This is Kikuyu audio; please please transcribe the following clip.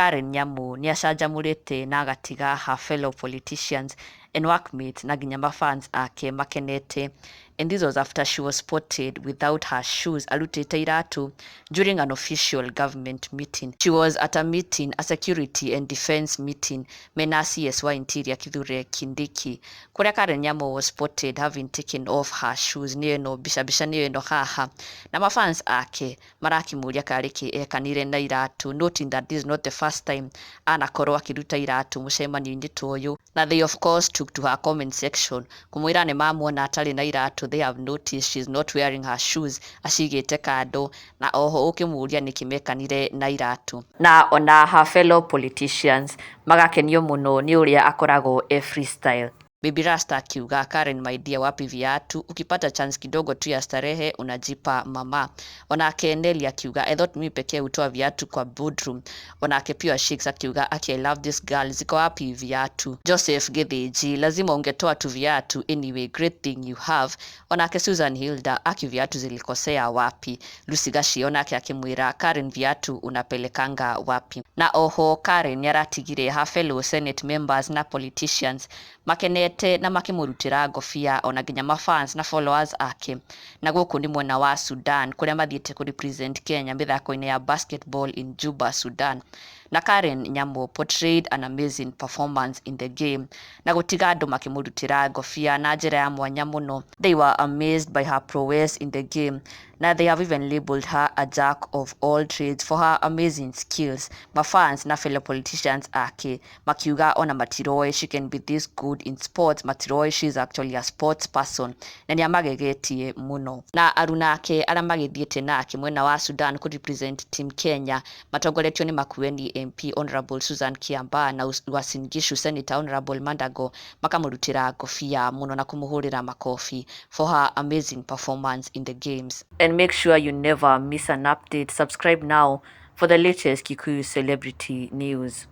Karen Nyamu nĩ acanjamũrĩte na agatiga her fellow politicians and workmates na nginya mafans ake makenete, and this was after she was spotted without her shoes, arutĩte iratũ, during an official government meeting. She was at a meeting, a security and defense meeting, mena CS wa Interior Kithure Kindiki, kũrĩa Karen Nyamu was spotted having taken off her shoes. Nĩyo ĩno mbica, mbica nĩyo ĩno haha, na mafans ake marakĩmũria karĩ kĩ ekanire na iratũ, noting that this is not the first time anakorwo akĩruta iratũ mũcemanio-inĩ ta ũyũ. Na they of course took to her comment section kũmwĩra nĩ mamwona atarĩ na iratũ. They have noticed she's not wearing her shoes, acigĩte kando, na oho ũkĩmũria nĩkĩ mekanire na iratũ. Na ona her fellow politicians magakenio mũno nĩ ũrĩa akoragwo e freestyle. Baby Rasta akiuga, "Karen my dear, wapi viatu? Ukipata chance kidogo tu ya starehe unajipa mama." Onake Nelly akiuga, "I thought mimi pekee hutoa viatu kwa boardroom." Onake Pure Shakes akiuga, "Aki I love this girl, ziko wapi viatu?" Joseph Githinji, "Lazima ungetoa tu viatu. Anyway, great thing you have." Onake Susan Hilda, "Aki viatu zilikosea wapi?" Lucy Gashi onake akimwira, "Karen, viatu unapelekanga wapi?" Na oho Karen nĩaratigire her fellow senate members na politicians makenete na makĩmũrutĩra ngobia, ona nginya mafans na followers ake. Na gũkũ nĩ mwena wa Sudan, kũrĩa mathiĩte kũ represent Kenya mĩthako-inĩ ya basketball in Juba, Sudan, na Karen Nyamu portrayed an amazing performance in the game na gũtiga andũ makĩmũrutĩra ngobia na njĩra ya mwanya mũno. They were amazed by her prowess in the game, na they have even labeled her a jack of all trades for her amazing skills. Mafans na fellow politicians ake makiuga ona matiroĩ she can be this good in sports, matiroĩ she's actually a sports person, na nĩ amagegetie mũno. Na aruna ake arĩa magĩthiĩte nake mwena wa Sudan kũ represent team Kenya, matongoretio nĩ Makueni MP Honorable Susan Kiamba na Uasin Gishu Senator Honorable Mandago, makamũrutĩra ngobia mũno na kũmũhũrĩra makobi for her amazing performance in the games. And make sure you never miss an update. Subscribe now for the latest Kikuyu celebrity news.